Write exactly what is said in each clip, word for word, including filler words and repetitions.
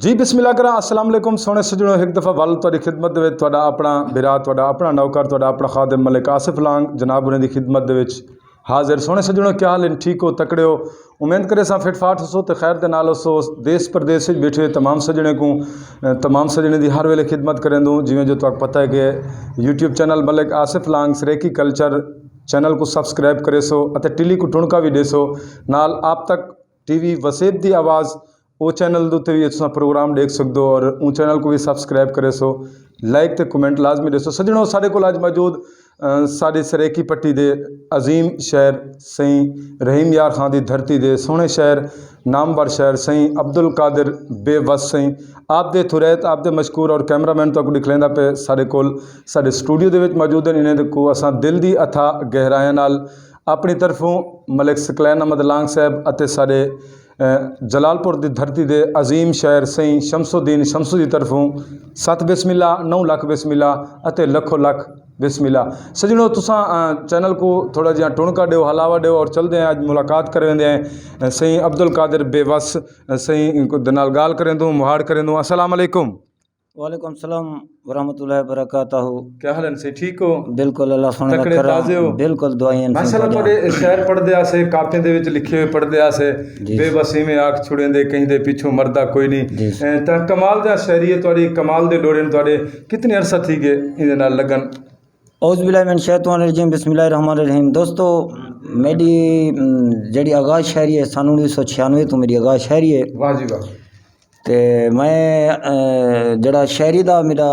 جی بسم اللہ کراں۔ السلام علیکم سوہݨے سڄݨو، ہک دفعہ ول تہاݙی خدمت دے وچ تہاݙا اپݨا بھرا، تہاݙا اپݨا نوکر، تہاݙا اپݨا خادم ملک آصف لانگ جناب ہوراں دی خدمت دے وچ حاضر۔ سوہݨے سڄݨو، کیا حال ہن؟ ٹھیک ہو؟ تکڑے ہو؟ امید کریساں فٹ فاٹ ہوسو تے خیر دے نال ہوسو۔ دیس پردیس وچ ٻیٹھے ہوئے تمام سڄݨے کوں، اے، تمام سڄݨے دی ہر ویلے خدمت کریندوں۔ جیویں جو تہاکوں پتہ ہے کہ یوٹیوب چینل ملک آصف لانگ سرائیکی کلچر چینل کوں سبسکرائب کریسو اتے ٹلی کوں ٹݨکا وی ݙیسو۔ نال آپ تک ٹی وی وسیب دی آواز او چینل دے اتے وی تساں پروگرام ݙیکھ سڳدو اور اوں چینل کوں وی سبسکرائب کریسو، لائک تے کمنٹ لازمی ݙیسو۔ سڄݨو، ساݙے کول اڄ موجود، اے، ساݙی سرائیکی پٹی دے عظیم شاعر سئیں رحیم یار خان دی دھرتی دے سوہݨے شاعر، نامور شاعر سئیں عبدالقادر بے وس سئیں، آپ دے تھوریت، آپ دے مشکور اور کیمرہ مین تہاکوں ݙکھلیندا پئے ساݙے کول، ساݙے اسٹوڈیو دے وچ موجود ہن۔ انہیں کوں اساں دل دی اتھاہ گہرائیاں نال اپݨی طرفوں ملک ثقلین احمد لانگ صاحب اتے ساݙے، اے، جلال پور دی دھرتی دے عظیم شاعر سئیں شمس الدین شمسو دی طرفوں ست بسم اللہ، نو لکھ بسم اللہ اتے لکھو لکھ بسم اللہ۔ سڄݨو، تساں، اے، چینل کوں تھوڑا جیہاں ٹݨکا ݙیو، ہلاوا ݙیو اور چلدے ہیں، اڄ ملاقات کرے ویندے ہیں، اے، سئیں عبدالقادر بے وس، اے، سئیں دے نال ڳالھ کریندوں، مہاڑ کریندوں۔ السلام علیکم۔ وعلیکم السلام ورحمۃ اللہ وبرکاتہ۔ کیا حال ہن سئیں؟ ٹھیک ہو؟ بالکل، اللہ سوہݨے دا تکڑے کرم۔ تازے ہو؟ بالکل، دعائیں ہن ماشاءاللہ۔ سئیں تہاݙیاں۔ تہاݙے شعر پڑھدے ہاسے، کاپیں دے وچ لکھے ہوئے پڑھدے ہاسے، جی۔ بے وس ایویں آکھ چھڑیندے، کہیں دے پچھوں مردا کوئی نہیں۔ جی۔ اے، تاں کمال دا شاعری ہے تہاݙی، کمال دے ݙوہڑے ہن تہاݙے۔ کتنے عرصہ تھی ڳئے ایندے نال لڳن؟ اعوذ باللہ من الشیطان الرجیم، بسم اللہ الرحمن الرحیم۔ دوستو، میݙی، ام، جیڑھی آغاز شاعری ہے، سن انیس سو چھیانوے توں میݙی آغاز شاعری ہے۔ واہ جی واہ۔ تے میں، اے، جیڑھا شاعری دا میݙا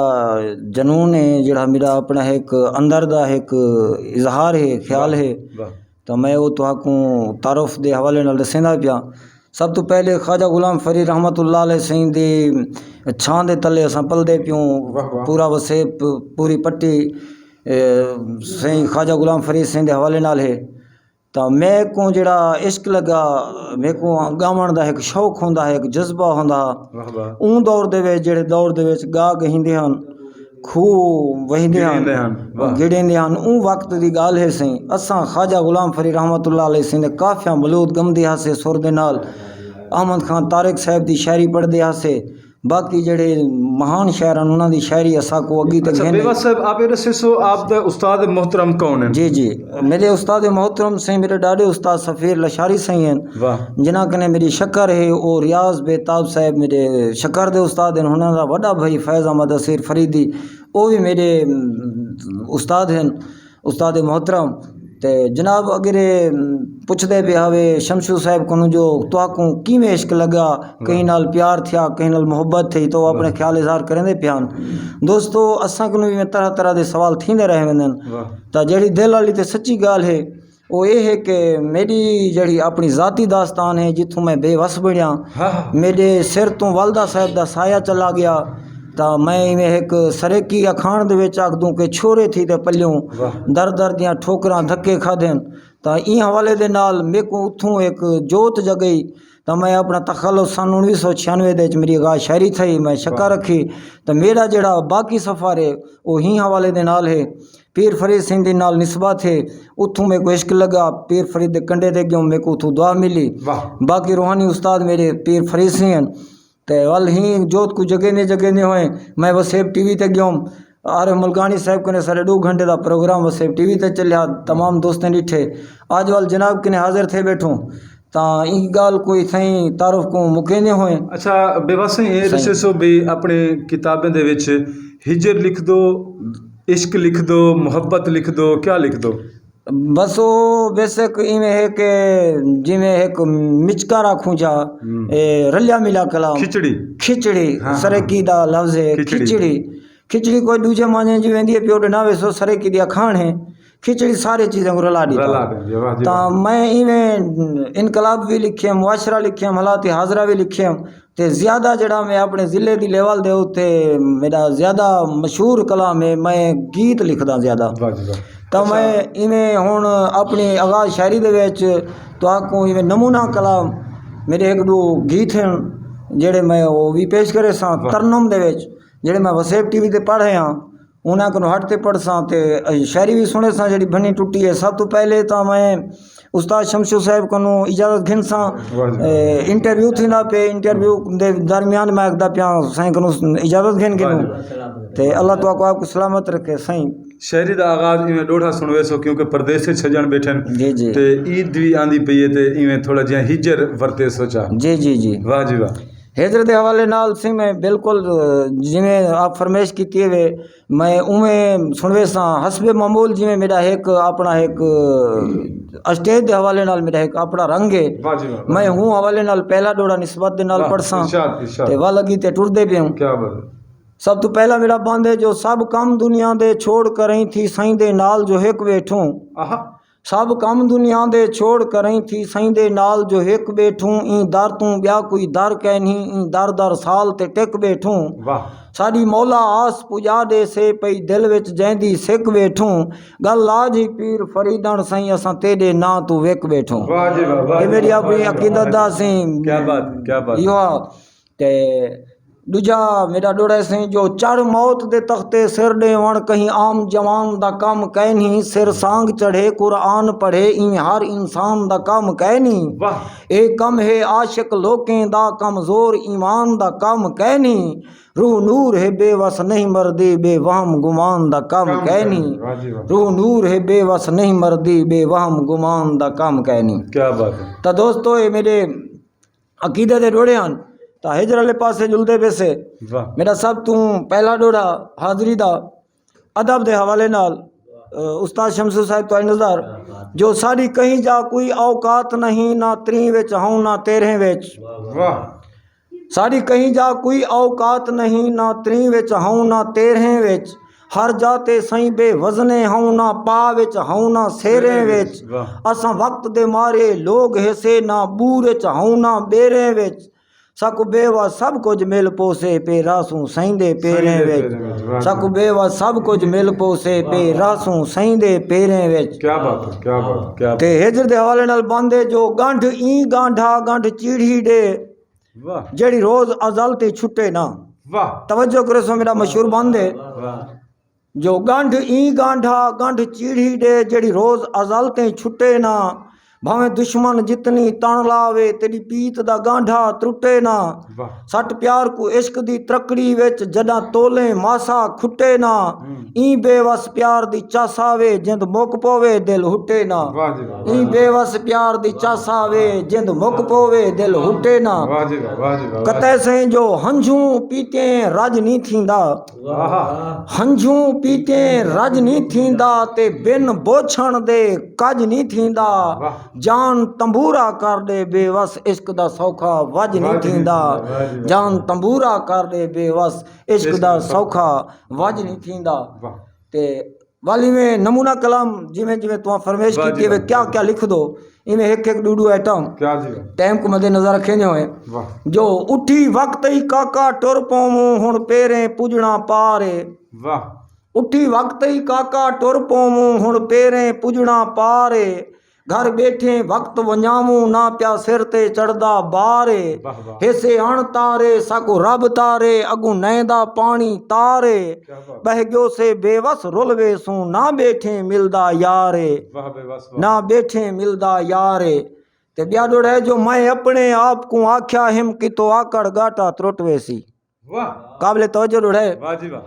جنون ہے، جیڑھا میݙا اپݨا ہک اندر دا ہک اظہار ہے، خیال ہے، واہ۔ تاں میں او تہاکوں تعارف دے حوالے نال ݙسیندا پیاں۔ سب توں پہلے خواجہ غلام فرید رحمت اللہ علیہ سئیں دی چھاں دے تلے اساں پلدے پیوں۔ واہ واہ۔ پورا وسیب، پوری پٹی، اے، سئیں خواجہ غلام فرید سئیں دے حوالے نال ہے۔ تاں میکوں جیڑھا عشق لڳا، میکوں ڳاوݨ دا ہک شوق ہوندا ہا، ہک جذبہ ہوندا ہا۔ واہ واہ۔ اوں دور دے وچ، جیڑھے دور دے وچ ڳا ڳہیندے ہن، کھوہ وہیندے ہن، گڑیندے ہن۔ واہ۔ گڑیندے ہن، اوں وقت دی ڳالھ ہے سئیں۔ اساں خواجہ غلام فرید رحمت اللہ علیہ سئیں دے قافیاں بلوت ڳمدے ہاسے سر دے نال۔ احمد خان طارق صاحب دی شاعری پڑھدے ہاسے۔ باقی جیڑھے مہان شاعر ہن، انہاں دی شاعری اساکوں اڳی تے اچھا، گھن۔ بے وس صاحب، آپ اے ݙسیسو، آپ دا استاد محترم کون ہن؟ جی، جی۔ میݙے استاد محترم سئیں، میݙے ݙاݙے استاد سفیر لشاری سئیں ہن۔ واہ۔ جنہاں کنے میݙی شکر ہے، او ریاض بہتاب صاحب میݙے شکر دے استاد ہن۔ انہاں دا وݙا بھائی فیض احمد اسیر فریدی، او وی میݙے، ام، استاد ہن۔ استاد محترم، تے جناب اگر اے، ام، پچھدے پئے ہاوے شمشو صاحب کنوں جو تہاکوں کیویں عشق لڳا، کہیں نال پیار تھیا، کہیں نال محبت تھئی، تو او اپݨے خیال اظہار کریندے پئے ہن۔ دوستو، اساں کنوں وی طرح طرح دے سوال تھیندے رہ ویندن۔ واہ۔ تاں جیڑھی دل والی تے سچی ڳالھ ہے، او اے ہے کہ میݙی جیڑھی اپݨی ذاتی داستان ہے، جتھوں میں بے وس بݨیا، ہاں۔ میݙے سر توں والدہ صاحب دا سایہ چلا ڳیا، تاں میں ایویں ہک سرائیکی اکھاݨ دے وچ آکھدوں کہ چھوہرے تھی تے پلیوں، واہ۔ در در دیاں ٹھوکراں دھکے کھادن۔ تاں ایں حوالے دے نال میکوں اتھوں ہک جوت جڳئی، تاں میں اپݨا تخلص سن انیس سو چھیانوے دے وچ میݙی آغاز شاعری تھئی، میں شکر، واہ۔ رکھی۔ تاں میݙا جیڑھا باقی سفر ہے، او ایں حوالے دے نال ہے۔ پیر فرید سئیں دے نال نسبت ہے، اتھوں میکوں عشق لڳا، پیر فرید دے کنڈے تے ڳیوم، میکوں اتھوں دعا ملی۔ واہ۔ باقی روحانی استاد میݙے پیر فرید سئیں ہن۔ تے ول ایں جوت کوں جڳیندے جڳیندے ہوئے میں وسیب ٹی وی تے ڳیوم۔ عارف ملکانی صاحب کنے ساݙے ݙو گھنٹے دا پروگرام وسیب ٹی وی تے چلیا، تمام دوستیں ݙٹھے۔ اڄ ول جناب کنے حاضر تھئے ٻیٹھوں، تاں ایں ڳالھ کوں اتھائیں تعارف کوں مکیندے ہوئے۔ اچھا، بے وس سئیں، اے سئیں۔ ݙسیسو بھی اپݨے کتابیں دے وچ ہجر لکھدو، عشق لکھدو، محبت لکھدو، کیا لکھدو؟ بس او بیسک ایویں ہے کہ جیویں ہک مچکر آکھوں چا، ہوں۔ اے رلیا ملا کلام۔ کھچڑی۔ کھچڑی، ہاں، ہاں۔ سرائیکی دا لفظ ہے، کھچڑی۔ کھچڑی۔ کھچڑی کوئی ݙوجھے مانے جی ویندی ہے، پیو ݙنا ویسو، سرائیکی دی اکھاݨ ہے۔ کھچڑی سارے چیزاں کوں رلا ݙتا۔ رلا ݙیندی ہے، واہ جی واہ۔ تاں میں ایویں انقلاب وی لکھیم، معاشرہ لکھیم، حالات حاضرہ وی لکھیم۔ تے زیادہ جیڑھا میں اپݨے ضلع دی لیول دے اتے میݙا زیادہ مشہور کلام ہے، میں گیت لکھداں زیادہ۔ واہ جی واہ۔ تاں اچھا۔ میں ایویں ہݨ اپݨی آغاز شاعری دے وچ تہاکوں ایویں نمونہ کلام میݙے ہک ݙو گیت ہن، جیڑھے میں او وی پیش کریساں، واہ۔ ترنم دے وچ، جیڑھے میں وسیب ٹی وی تے پڑھ آیا ہاں۔ انہاں کنوں ہٹ تے پڑھساں تے شاعری وی سݨیساں جیڑھی بݨی ٹٹی ہے۔ سب توں پہلے تاں میں استاد شمشو صاحب کنوں اجازت گھنساں۔ انٹرویو تھیندا پئے، انٹرویو دے درمیان میں آکھدا پیاں سائیں کنوں اجازت گھن گھنوں۔ تے اللہ تہاکوں آپ کو سلامت رکھے سائیں۔ شاعری دا آغاز ایویں ݙوہڑا سݨویسو، کیونکہ پردیس اچ سڄݨ ٻیٹھن۔ جی، جی۔ تے عید وی آندی پئی ہے، تے ایویں تھوڑا جیہاں ہجر ورتیسو چا۔ جی، جی، جی۔ واہ جی واہ۔ ہجر دے حوالے نال سی میں بالکل، جیویں آپ فرمائش کیتی ہے، میں اوویں سݨویساں۔ حسب معمول جیویں میݙا ہک اپݨا ہک اسٹیج دے حوالے نال میݙا ہک اپݨا رنگ ہے۔ واہ جی واہ۔ میں ہوں حوالے نال پہلا ݙوہڑا نسبت دے نال پڑھساں۔ ارشاد، ارشاد۔ تے ول اڳی تے ٹردے پئے ہوں۔ کیا بات ہے۔ سب توں پہلا میݙا بند ہے جو سب کم دنیا دے چھوڑ کریں تھی سائیں دے نال جو ہک ٻیٹھوں۔ آہا۔ سب کم دنیا دے چھوڑ کریں تھی سائیں دے نال جو ہک ٻیٹھوں، ایں در توں ٻیا کوئی در کینھی، ایں در در سال تے ٹک ٻیٹھوں۔ واہ۔ ساݙی مولا آس پڄا ݙیسے پئی دل وچ جیندی سک ٻیٹھوں، ڳل لاج ہی پیر فریدݨ سائیں اساں تیݙے ناں توں وک ٻیٹھوں۔ واہ جی واہ، واہ اے جی میݙی واہ، اپݨی واہ جی واہ۔ عقیدت دا سئیں۔ کیا بات ہے، کیا بات ہے۔ ایہو۔ تے ݙوجھا میݙا ݙوہڑا ہے سئیں جو چڑھ موت دے تختے سر ݙیوݨ کہیں عام جوان دا کم کائنی، سر سانگ چڑھے قرآن پڑھے ایں ہر انسان دا کم کائنی۔ واہ۔ اے کم ہے عاشق لوکیں دا کمزور ایمان دا کم کائنی، روح نور ہے بے وس نہیں مردی بے وہم گمان دا کم کم کائنی۔ کائنی، واہ جی واہ۔ روح نور ہے بے وس نہیں مردی بے وہم گمان دا کم کائنی۔ کیا بات ہے۔ تاں دوستو اے میݙے عقیدے دے ݙوہڑے ہن، تاں ہجر والے پاسے جلدے پیسے۔ واہ۔ میݙا سب توں پہلا ݙوہڑا حاضری دا ادب دے حوالے نال، اے، استاد شمسو صاحب تہاݙی نظر جو ساݙی کہیں جا کوئی اوقات نہیں، نہ تریں وچ ہوں نہ تیرہیں وچ۔ واہ۔ ساݙی کہیں جا کوئی اوقات نہیں، نہ تریں وچ ہوں نہ تیرہیں وچ۔ ہر جا تے سئیں بے وزنے ہوں، نہ پا وچ ہوں نہ سیریں وچ۔ واہ۔ اساں وقت دے مارے لوگ ہیسے، نہ ٻور وچ ہوں نہ ٻیریں وچ۔ ساکوں بے وس سب کجھ مل پوسے پئے رہسوں سئیں دے پیریں وچ۔ ساکوں بے وس سب کجھ مل پوسے پئے رہسوں سئیں دے پیریں وچ۔ کیا بات ہے، کیا بات ہے، کیا بات ہے۔ تے ہجر دے حوالے نال بند ہے جو ڳنڈھ ایں ڳانڈھا ڳنڈھ چیڑھی ݙے۔ واہ۔ جیڑھی روز ازل تے چھٹے نہ۔ واہ۔ توجہ کرو سو میݙا مشہور بند ہے۔ واہ۔ جو ڳنڈھ ایں ڳانڈھا ڳنڈھ چیڑھی ݙے، جیڑھی روز ازل تے چھٹے نہ۔ بھاویں دشمن جتنی تݨ لاوے، تیݙی پیت دا ڳانڈھا ترٹے نہ۔ واہ۔ سٹ پیار کوں عشق دی ترکڑی وچ، جݙاں تولیں ماسا کھٹے نہ۔ ہوں۔ ایں بے وس پیار دی چس آوے، جند مک پووے دل ہٹے نہ۔ واہ جی واہ، واہ۔ ایں بے وس پیار دی چس آوے، جند مک پووے دل ہٹے نہ۔ واہ جی واہ، واہ جی واہ، واہ۔ کتے سئیں جو ہنجھوں پیتیں رڄ نی تھیندا۔ واہ۔ ہنجھوں پیتیں رڄ نی تھیندا، تے بن بوچھݨ دے کڄ نی تھیندا۔ واہ۔ جان تنبورا کر ݙے بے وس عشق دا سوکھا وڄ نی تھیندا۔ واہ جی واہ۔ جان تنبورا کر ݙے بے وس عشق دا سوکھا وڄ نی تھیندا۔ واہ۔ تے ول ایویں نمونہ کلام جیویں جیویں تہاں فرمائش کیتی ہے، کیا کیا لکھ دو، ایویں ہک ہک ݙو ݙو آئٹم۔ کیا جی واہ۔ ٹائم کوں مد نظر رکھیندے ہوئے۔ واہ۔ جو اٹھی وقت ہی کاکا ٹر پووں، ہݨ پیریں پڄݨا پار ہے۔ واہ۔ اٹھی وقت ہی کاکا ٹر پووں، ہݨ پیریں پڄݨا پار ہے۔ گھر ٻیٹھیں وقت ونڄاووں، نہ پیا سر تے چڑھدا بار ہے۔ واہ واہ۔ ہیسے اݨ تارے، ساکوں رب تارے، اڳوں نئیں دا پاݨی تار ہے۔ کیا بات۔ ٻہہ ڳیو سے بے وس رل ویسوں، نہ ٻیٹھیں ملدا یار ہے۔ واہ بے وس واہ۔ نہ ٻیٹھیں ملدا یار ہے۔ تے ٻیا ݙوہڑا ہے جو میں اپݨے آپ کوں آکھیا ہم کتو آکڑ ڳاٹا ترٹ ویسی۔ واہ۔ قابل توجہ ݙوہڑا ہے۔ واہ جی واہ۔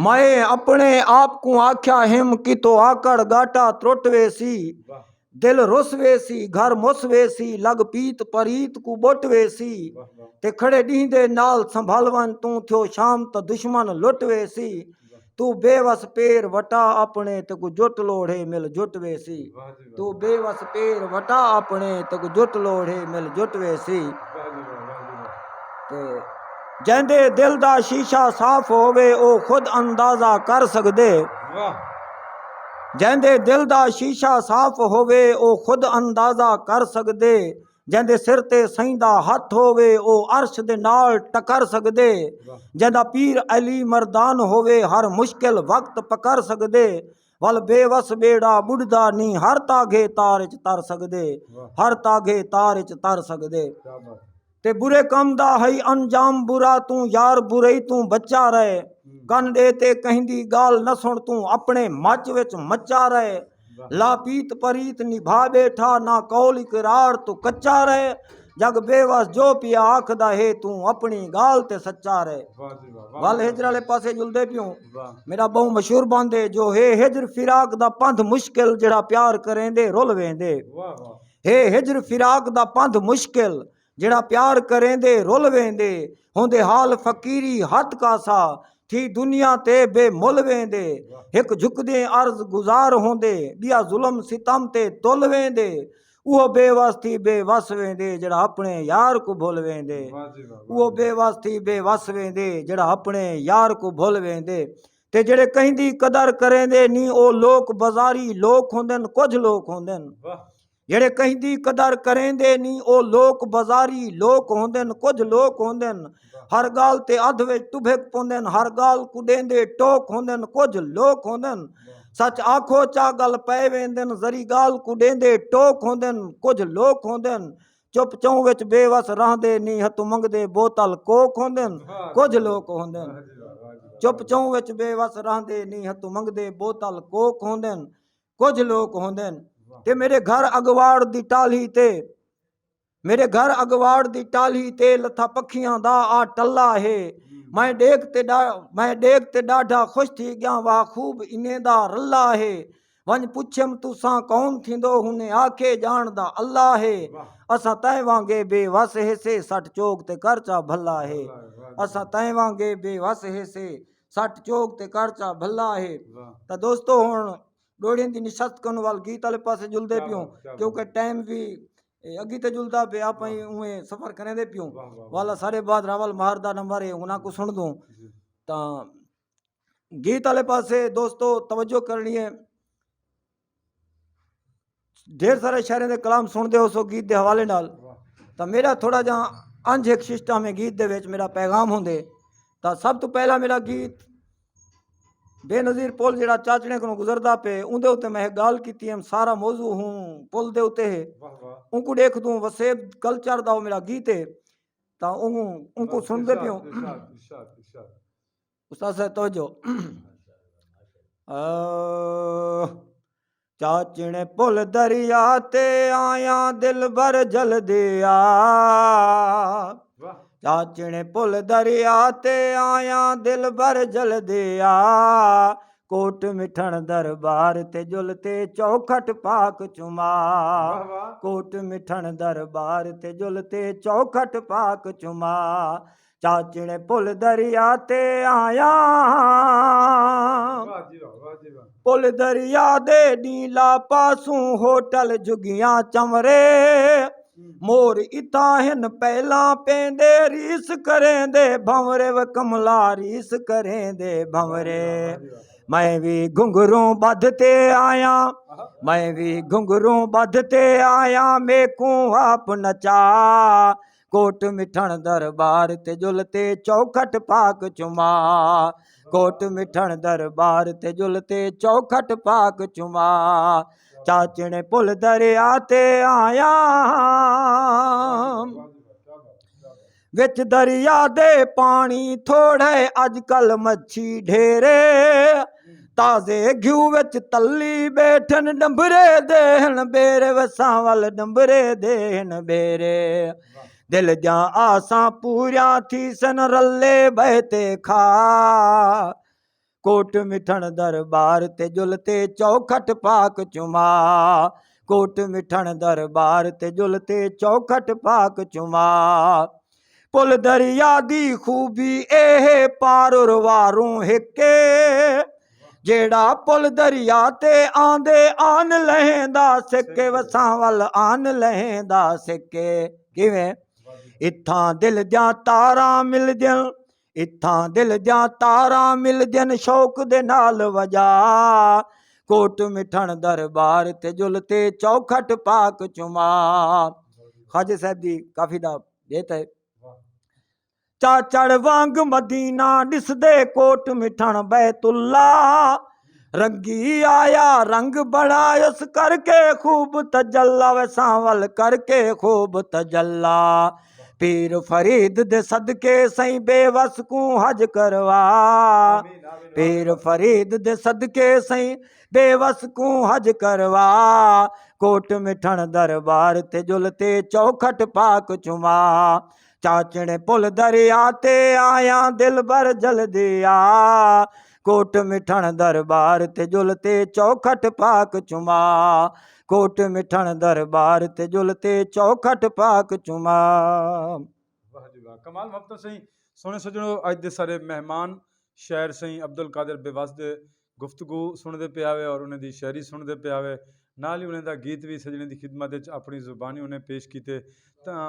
میں اپݨے آپ کوں آکھیا ہم کتو آکڑ ڳاٹا ترٹ ویسی۔ واہ۔ دل رس ویسی، گھر مس ویسی، لڳ پیت پریت کوں ٻٹ ویسی۔ واہ واہ۔ تے کھڑے ݙینہہ دے نال سنبھل ونڄ توں، تھیو شام تاں دشمن لٹ ویسی۔ واہ۔ توں بے وس پیر وٹا اپݨے، تیکوں جٹ لوڑھے مل جٹ ویسی۔ واہ جی واہ۔ توں بے وس پیر وٹا اپݨے، تیکوں جٹ لوڑھے مل جٹ ویسی۔ واہ جی واہ، واہ جی واہ۔ تے جیندے دل دا شیشہ صاف ہووے، او خود اندازہ کر سڳدے۔ واہ۔ جیندے دل دا شیشہ صاف ہووے، او خود اندازہ کر سڳدے۔ جیندے سر تے سئیں دا ہتھ ہووے، او عرش دے نال ٹکر سڳدے۔ واہ۔ جیندا پیر علی مردان ہووے، ہر مشکل وقت پکر سڳدے۔ ول بے وس ٻیڑا ٻݙدا نی، ہر تاگھے تار اچ تر سڳدے۔ واہ۔ ہر تاگھے تار اچ تر سڳدے۔ کیا بات۔ تے برے کم دا ہئی انجام برا، توں یار برئی توں بچا رہے۔ ہوں۔ کن ݙے تے کہیں دی ڳالھ نہ سݨ، توں اپݨے مچ وچ مچا رہے۔ لا پیت پریت نبھا ٻیٹھا، نہ قول اقرار توں کچا رہے۔ جڳ بے وس جو پیا آکھدا ہے، توں اپݨی ڳالھ تے سچا رہے۔ ول ہجر والے پاسے جلدے پیوں۔ میرا ٻہوں مشہور بند ہے جو ہے ہجر فراق دا پندھ مشکل، جیڑھا پیار کریندے رل ویندے۔ ہے ہجر فراق دا پندھ مشکل، جیڑھا پیار کریندے رل ویندے۔ ہوندے حال فقیری ہتھ کاسا، تھی دنیا تے بے مل ویندے۔ ہک جھکدیں عرض گزار ہوندے، ٻیا ظلم ستم تے تل ویندے۔ اوہو بے وس تھی بے وس ویندے، جیڑھا اپݨے یار کوں بھل ویندے۔ اوہو بے وس تھی بے وس ویندے، جیڑھا اپݨے یار کوں بھل ویندے۔ تے جیڑھے کہیں دی قدر کریندے نی، او لوک بازاری لوک ہوندن، کجھ لوک ہوندن۔ جیڑھے کہیں دی قدر کریندے نی، او لوک بازاری لوک ہوندن، کجھ لوک ہوندن۔ ہر ڳالھ تے ادھ وچ ٹبھک پوندن، ہر ڳالھ کوں ݙیندے ٹوک ہوندن، کجھ لوک ہوندن۔ سچ آکھو چا ڳل پئے ویندن، ذری ڳالھ کوں ݙیندے ٹوک ہوندن، کجھ لوک ہوندن۔ چپ چوں وچ بے وس رہندے نی، ہتھوں منگدے بوتل کوک ہوندن، کجھ لوک ہوندن۔ چپ چوں وچ بے وس رہندے نی، ہتھوں منگدے بوتل کوک ہوندن، کجھ لوک ہوندن۔ تے میرے گھر اڳواڑ دی ٹالھی تے، میرے گھر اڳواڑ دی ٹالھی تے، لتھا پکھیاں دا آ ٹلا ہے۔ میں ݙیکھ تے ݙا-، میں ݙیکھ تے ݙاڈھا خوش تھی ڳیاں، واہ خوب انہیں دا رلا ہے۔ ونڄ پچھیم تساں کون تھیندو، ہنے آکھے ڄاݨدا اللہ ہے۔ اساں تئیں وانگے بے وس ہیسے، سٹ چوک تے کر چا بھلا ہے۔ اساں تئیں وانگے بے وس ہیسے، سٹ چوک تے کر چا بھلا ہے۔ تاں دوستو، ہݨ ݙوہڑیں دی نشست کنوں ول گیت والے پاسے جلدے پیوں، کیونکہ ٹائم وی اگی تے جلدا پئے، آپاں ہی اونویں سفر کریندے پیوں۔ والا سارے بعد راول مہار دا نمبر ہے، انہاں کوں سݨ دوں۔ تاں گیت والے پاسے دوستو توجہ کرݨی ہے۔ ڈھیر سارے شاعریں دے کلام سݨدے ہوسو گیت دے حوالے نال۔ تاں میرا تھوڑا جہاں انج ہک سسٹم ہے گیت دے وچ، میرا پیغام ہوندے۔ تاں سب توں پہلا میرا گیت بے نظیر پل جیڑھا چاچڑیں کنوں گزردا پئے، اوندے اتے میں ہک ڳالھ کیتی ہم، سارا موضوع ہوں پل دے اتے ہے۔ اونکوں ݙیکھدوں وسیب کلچر دا او میرا گیت ہے، تاں اوں، اونکوں سݨدے پیوں۔ استاد صاحب توجہ۔ آ، چاچڑیں پل دریا تے آیاں دلبر جلدی آ۔ چاچڑیں پل دریا تے آیاں دلبر جلدی آ۔ کوٹ مٹھݨ دربار تے جل تے چوکھٹ پاک چما۔ کوٹ مٹھݨ دربار تے جل تے چوکھٹ پاک چما۔ چاچڑیں پل دریا تے آیاں۔ پل دریا دے ݙینہہ لا پاسوں ہوٹل جھڳیاں چمرے۔ مور اتھاں ہن پہلاں پیندے ریس کریندے بھنورے، و کملا ریس کریندے بھنورے۔ میں وی گھنگھروں ٻدھ تے آیاں، میں وی گھنگھروں ٻدھ تے آیاں، میکوں آپ نچا۔ کوٹ مٹھݨ دربار تے جل تے چوکھٹ پاک چما۔ کوٹ مٹھݨ دربار تے جل تے چوکھٹ پاک چما۔ چاچڑیں پل دریا تے آیاں۔ وچ دریا دے پاݨی تھوڑے، اڄ کل مچھی ڈھیرے۔ تازے گھیو وچ تلی ٻیٹھن، ݙمبرے دے ہن ٻیرے، وساں ول ݙمبرے دے ہن ٻیرے۔ دل دیاں آساں پوریاں تھیسن، رلے ٻہہ تے کھا۔ کوٹ مٹھݨ دربار تے جل تے چوکھٹ پاک چما۔ کوٹ مٹھݨ دربار تے جل تے چوکھٹ پاک چما۔ پل دریا دی خوبی اے ہے، پار رواروں ہک اے۔ جیڑھا پل دریا تے آندے آن لہیندا سکے، وساں ول آن لہیندا سکے۔ کیویں؟ اتھاں دل دیاں تاراں ملدین، اتھاں دل دیاں تاراں ملدین، شوق دے نال وڄا۔ کوٹ مٹھݨ دربار تے جل تے چوکھٹ پاک چما۔ خواجہ صاحب دی کافی دا بیت ہے۔ چاچڑ وانگ مدینہ ݙسدے کوٹ مٹھݨ بیت اللہ۔ رنگی آیا رنگ بݨایس کر کے خوب تجلا، وساں ول کر کے خوب تجلا۔ پیر فرید دے صدقے سئیں بے وس کوں حج کروا۔ پیر فرید دے صدقے سئیں بے وس کوں حج کروا۔ کوٹ مٹھݨ دربار تے جل تے چوکھٹ پاک چما۔ چاچڑے پل دریا تے آیاں دلبر جلدی آ۔ کوٹ مٹھݨ دربار تے جل تے چوکھٹ پاک چما۔ کوٹ مٹھݨ دربار تے جل تے چوکھٹ پاک چما۔ واہ جی واہ، کمال محبت سئیں۔ سوہݨے سڄݨو، اڄ دے سارے مہمان شاعر سئیں عبدالقادر بیوس دے گفتگو سݨدے پئے ہاوے اور انہیں دی شاعری سݨدے پئے ہاوے۔ نال ہی انہیں دا گیت وی سڄݨے دی خدمت وچ اپݨی زبانی انہیں پیش کیتے۔ تاں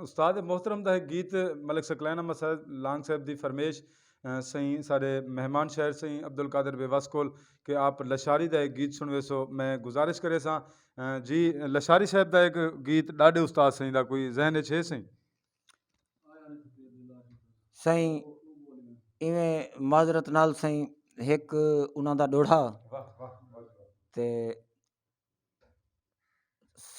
استاد محترم دا ہک گیت ملک ثقلین احمد صاحب لانگ صاحب دی فرمیش، اے، سئیں سارے مہمان شاعر سئیں عبدالقادر بیوس کول کہ آپ لشاری دا ہک گیت سݨویسو۔ میں گزارش کریساں، اے، جی لشاری صاحب دا ہک گیت ݙاڈھے استاد سئیں دا کوئی ذہن وچ ہے سئیں؟ سئیں، ایویں معذرت نال سئیں، ہک انہاں دا ݙوہڑا۔ واہ، واہ، واہ، واہ۔ تے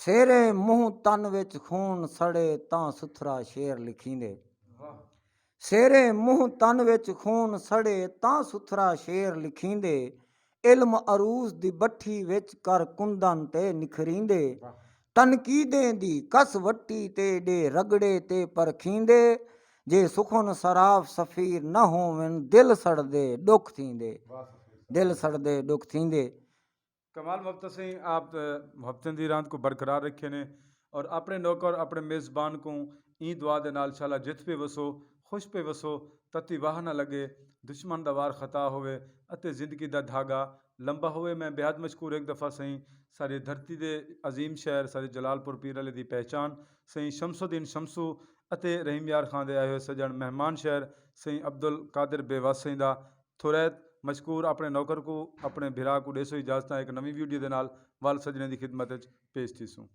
سیرے منہ تن وچ خون سڑے تاں ستھرا شعر لکھیندے۔ واہ۔ سیرے منہ تن وچ خون سڑے تاں ستھرا شعر لکھیندے۔ علم عروض دی بٹھی وچ کر کندن تے نکھریندے۔ واہ۔ تنقیدیں دی کس وٹی تے ݙے رڳڑے تے پرکھیندے۔ جے سخن سراف سفیر نہ ہوون، دل سڑدے ݙکھ تھیندے۔ واہ سفیر صاحب۔ دل سڑدے ݙکھ تھیندے۔ کمال محبت سئیں، آپ، اے، محبتیں دی راند کوں برقرار رکھینے اور اپݨے نوکر، اپݨے میزبان کوں ایں دعا دے نال شالا جتھ پئے وسو، خوش پئے وسو، تتی واہ نہ لڳے، دشمن دا وار خطا ہووے اتے زندگی دا دھاڳا لمبا ہووے۔ میں بے حد مشکور ہک دفعہ سئیں ساری دھرتی دے عظیم شہر ساری جلال پور پیر والے دی پہچان سئیں شمس الدین شمسو اتے رحیم یار خان دے آئے ہوئے سڄݨ مہمان شہر سئیں عبدالقادر بیوس سئیں دا تھوریت مشکور۔ اپݨے نوکر کوں، اپݨے بھرا کوں ݙیسو اجازتاں، ہک نویں ویڈیو دے نال ول سڄݨیں دی خدمت وچ پیش تھیسوں۔